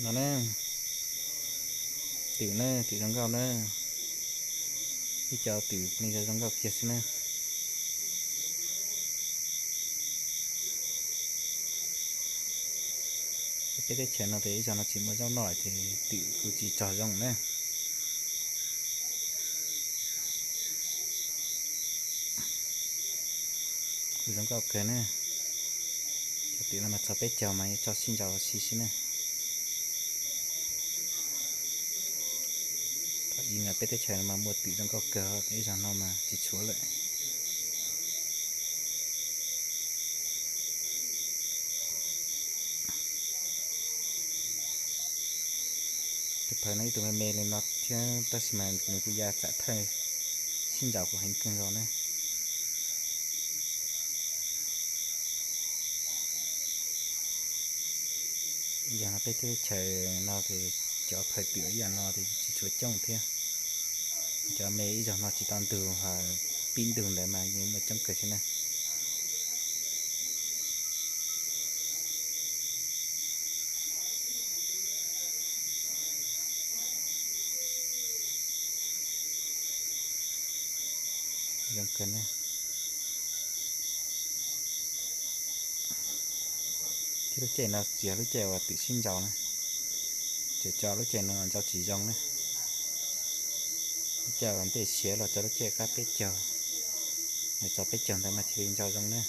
No na, twm na, twm zoo nkauj na, ib co twm plig zoo nkauj kiag xwb na. Peb teb chaws no ces ib zaug no tsis muaj zaub noj ces twm kuj tsis txog zoo na. Kuj zoo nkauj kawg na. Cov twm no mas txog peb caug mas yuav tso sib nraus ua si xwb na. Thaum ub mas peb teb chaws no mas muaj twm zoo nkauj kawg, ib zaug no mas tsis tshuav lawm. Tus phawj no ib tug me me li no thiab tab sis mas nws kuj ya txawm thawj sib nraus kuj heev kawg nkaus na. Yog no peb teb chaws no ces cov phawj twm ib yam no ces tsis tshua coob thiab. Cov me ib zaug no tsis tau ntug, pib ntug ntawd mas yeej muaj coob kawg thiab na. Zoo kawg na. Thiab lub caij no tsis yog lub caij uas twm sib nraus na, tseem tso lub caij no nraus tsis zoo na. Lub caij uas ntej siav los tso lub caij qab peb caug, tso peb caug ntawd mas thiaj li nraus zoo na.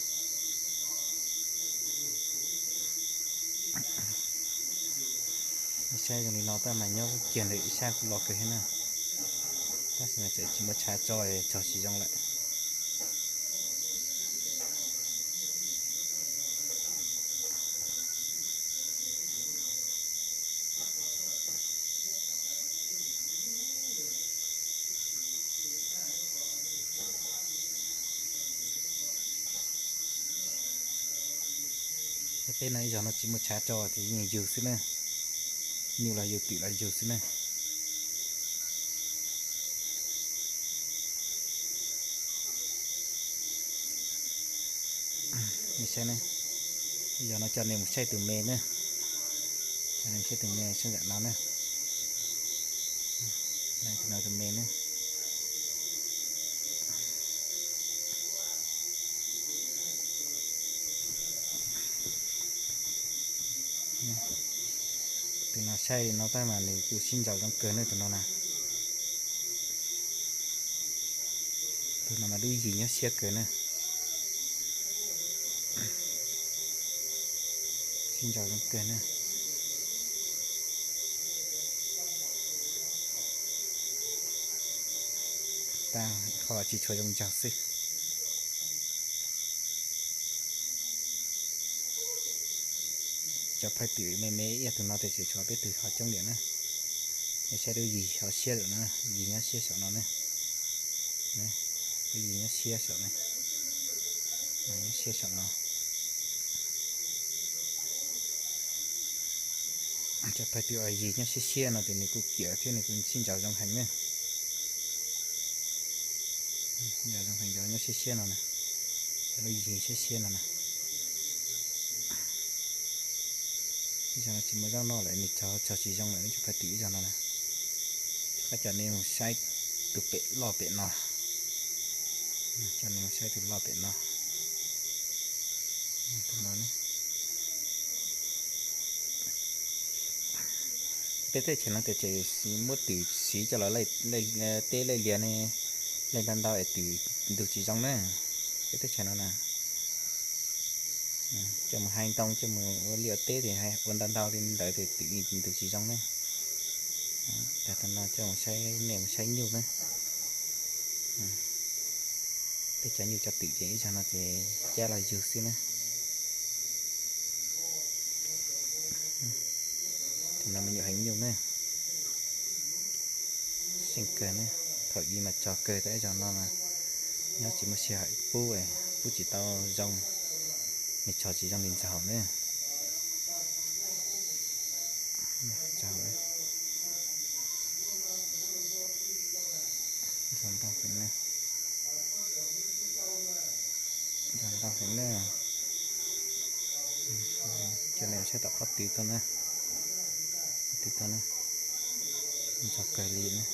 Saib zoo li no tab mas nyob kiag ntawm ib sab kuj loj kawg thiab na, tab sis mas tseem tsis muaj tshav tso, tso tsis zoo lawm. Peb no ib zaug no tsis muaj tshav tso ces yeej yug xwb na, nyuj los yug twm los yug xwb na. Nej saib ne, yog no coj nej mus saib tus me na, coj nej saib tus me sab nram no na, tus no tus me na. Tus no saib li no tab mas nws kuj sib nraus zoo kawg ne tus no na. Tus no mas lub yig nyob siab kawg na. Sib nraus zoo kawg na. Tab qhov tsis tshua zoo nraug xwb. Cov phawj twm me me ib yam tus no ces tseem tshuav peb tug ho coob liam na. Nej saib lub yig ho siab lawm na, yig nyob siab saum no ne. Lub yig nyob siab saum ne, nyob siab saum no. Cov phawj twm uas yig nyob siab siab no ces nws kuj kiam thiab nws kuj sib nraus zoo heev na. Sib nraus zoo heev cov nyob siab siab no na, cov lub yig siab siab no na. Ib zaug no tsis muaj zaub noj lawm, nws tso tso tsis zoo lawm, cov phawj twm ib zaug no na. Rov qab coj nej mus saib tus pem loj pem no. Coj nej mus saib tus loj pem no. Tus no ne. Peb teb chaws no tias ces muab twm siv coj los teb laij lias ne, laij ntau ntau es twm ntug tsis zoo na. Peb teb chaws no na, coj mus hais ntoo, coj mus ua liaj ua teb ces ua ntau ntau li ntawd ces twm ntug tsis zoo na. Tag tam no coj mus saib, nej mus saib nyuj na. Peb cov nyuj cov twm ces ib zaug no ces cab los yug xwb na. Tus no me nyuam heev nyuj na. Seej kawg ne, thaum ub mas tsog kawg, tab ib zaug no mas nyob tsis muaj sij hawm pub, pub tsis tau zoo, nws tsog tsis zoo li ntxaug na. Ntxaug, ntxaug ntau heev na. Ntxaug ntau heev na. Coj nej saib tom pob tw tau na. twb tau na, ntxhov kawg li na.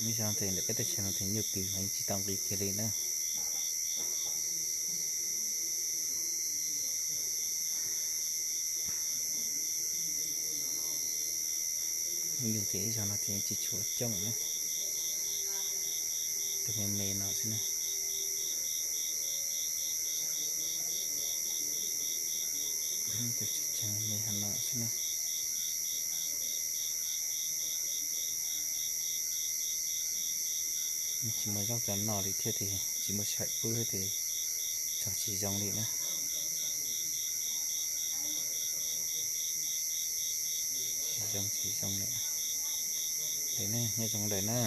Ib zaug ntawm peb teb chaws no ces nyuj twm mas yeej tsis tau nqi kiag li na. Nyuj ces ib zaug no ces tsis tshua coob na, tus me me no xwb na. Tus me me no xwb na. Tsis muaj zaub rau noj li thiab ces tsis muaj sij hawm pub thiab ces tso tsis zoo li na. Tsis zoo tsis zoo li. Li ne, nyob zoo lawm na.